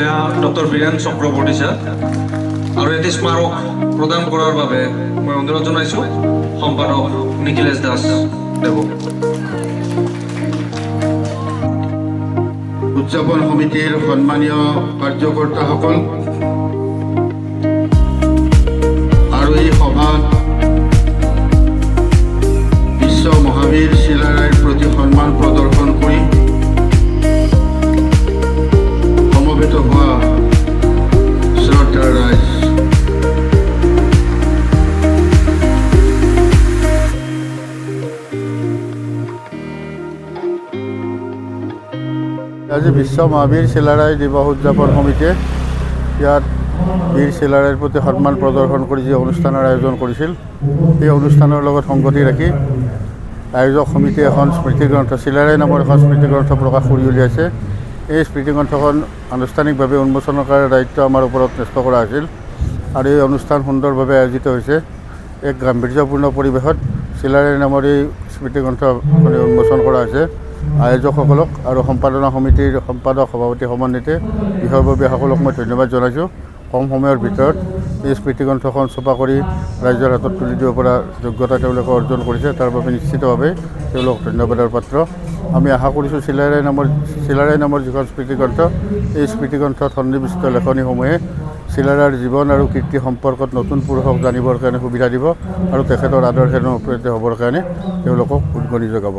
এয়া doctor Biren Chakraborty sir. আৰু এটি স্মাৰক প্ৰদান কৰাৰ বাবে মই অনুৰোধ জনাইছোঁ সম্পাদক নিখিলেশ দাস দেৱক। উদযাপন সমিতিৰ সন্মানীয় কাৰ্যকৰ্তাসকল আৰু এই সভাত বিশ্ব মহাবীৰ চিলাৰায়ৰ প্ৰতি সন্মান প্ৰদৰ্শন কৰি সমবেত হোৱা শ্ৰদ্ধাৰ ৰাইজ, আজি বিশ্ব মহাবীৰ চিলাৰায় দিৱস উদযাপন সমিতিয়ে ইয়াত বীৰ চিলাৰায়ৰ প্ৰতি সন্মান প্ৰদৰ্শন কৰি যি অনুষ্ঠানৰ আয়োজন কৰিছিল, সেই অনুষ্ঠানৰ লগত সংগতি ৰাখি আয়োজক সমিতিয়ে এখন স্মৃতিগ্ৰন্থ, চিলাৰায় নামৰ এখন স্মৃতিগ্ৰন্থ প্ৰকাশ কৰি উলিয়াইছে। এই স্মৃতিগ্ৰন্থখন আনুষ্ঠানিকভাৱে উন্মোচন কৰাৰ দায়িত্ব আমাৰ ওপৰত ন্যস্ত কৰা হৈছিল আৰু এই অনুষ্ঠান সুন্দৰভাৱে আয়োজিত হৈছে। এক গাম্ভীৰ্যপূৰ্ণ পৰিৱেশত চিলাৰায় নামৰ এই স্মৃতিগ্ৰন্থখনি উন্মোচন কৰা হৈছে। আয়োজকসকলক আৰু সম্পাদনা সমিতিৰ সম্পাদক, সভাপতি সমন্বিতে বিষয়ববীয়াসকলক মই ধন্যবাদ জনাইছোঁ। কম সময়ৰ ভিতৰত এই স্মৃতিগ্ৰন্থখন ছপা কৰি ৰাইজৰ হাতত তুলি দিব পৰা যোগ্যতা তেওঁলোকে অৰ্জন কৰিছে, তাৰ বাবে নিশ্চিতভাৱে তেওঁলোক ধন্যবাদৰ পাত্ৰ। আমি আশা কৰিছোঁ চিলাৰায় নামৰ যিখন স্মৃতিগ্ৰন্থ, এই স্মৃতিগ্ৰন্থত সন্নিৱিষ্ট লেখনিসমূহে চিলাৰায়ৰ জীৱন আৰু কীৰ্তি সম্পৰ্কত নতুন পুৰুষক জানিবৰ কাৰণে সুবিধা দিব আৰু তেখেতৰ আদৰ্শেৰে অনুপ্ৰেৰিত হ'বৰ কাৰণে তেওঁলোকক উদগনি যোগাব।